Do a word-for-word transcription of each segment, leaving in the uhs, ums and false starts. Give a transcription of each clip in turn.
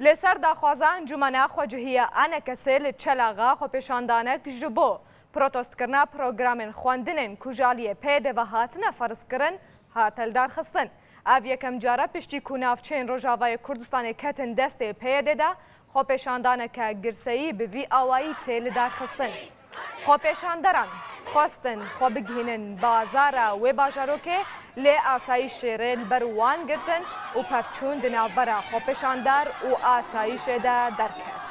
Li ser daxwaza Encûmena Xwecihî ya Enekesê li Çelaxa xwepêşandanek ji bo protestkirina programên xwendinên ku ji aliyê P Y D ve hatine ferzkirin, hate lidarxistin. Ev yekem car e piştî ku navçeyên Rojavayê Kurdistanê ketin destê P Y D de, xwepêşandaneke girseyî bi vî awayî tê lidarxistin. Xwepêşanderan xwestin xwe bigihînin bazara wê bajarokê, lê asayîşê rê li ber wan girtin û pevçûn di navbera xwepêşandar û asayîşê de derket.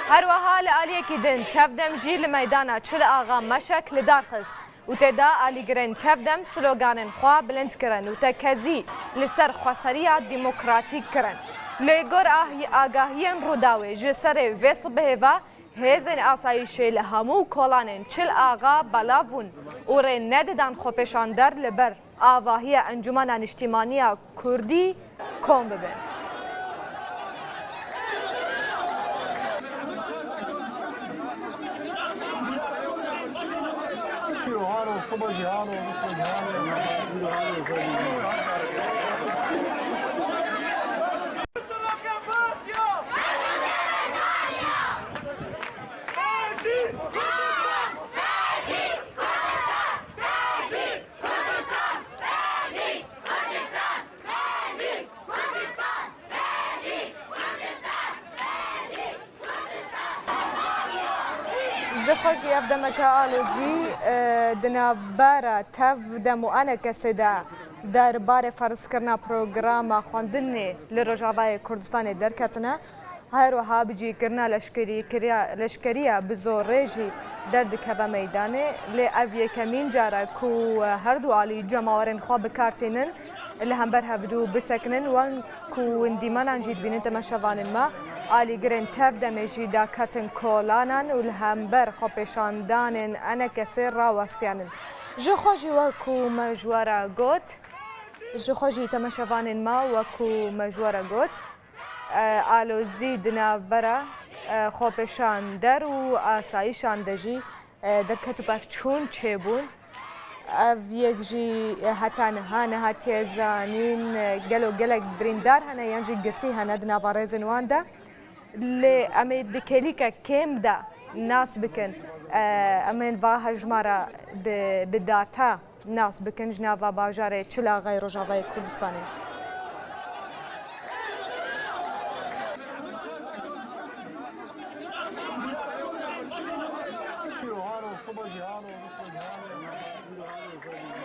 Her wiha li aliyekî din Tevdem jî li meydana Çil Axa Meşek li dar xist û tê de alîgirên Tevdem sloganên xwe bilind kirin û tekezî li ser xweseriya demokratîk kirin. Li gor ahî-, agahiyên Rûdawê ji serê vê sibehê ve hêzên asayîşê li hemû kolanên Çil Axa belav bûn û rê nedidan xwepêşander li ber avahiya Encûmena Niştîmaniya Kurdî kom bibin. Ji xwe jî ev demeke alozî, e, di navbera Tevdem û Enekesê de derbarê ferzkirina programa xwendinê li Rojavayê Kurdistanê derketine. Her wiha bicîkirina leşkerî-, kiriya-, leşkeriya bi zorê jî derdikeve meydanê, lê ev yekemîn car e ku her du alî cemawerên xwe bi kar tînin, li hember hevdû bisekinin. Wek ku hûn dîmenan jî dibînin, temeşevanên me, alîgirên Tevdemê jî daketin kolanan û li hember xwepêşandanên Enekesê rawestiyanin. Ji xwe jî wek ku me ji we re got, ji xwe jî temeşevanên me wek ku me ji we re got, e, alozî di navbera, e, xwepêşander û asayîşan de jî, e, derket û pevçûn çêbûn. Ev yek jî, e, heta niha nehatiye zanîn, e, gelo gelek birîndar hene yan jî girtî hene di nava rêzên wan de. Lê em ê di kêlîke kêm de nas bikin. E, em ên va hejmara bi, bi data nas bikin ji nava bajarê Çil Axayê Rojavayê Kurdistanê.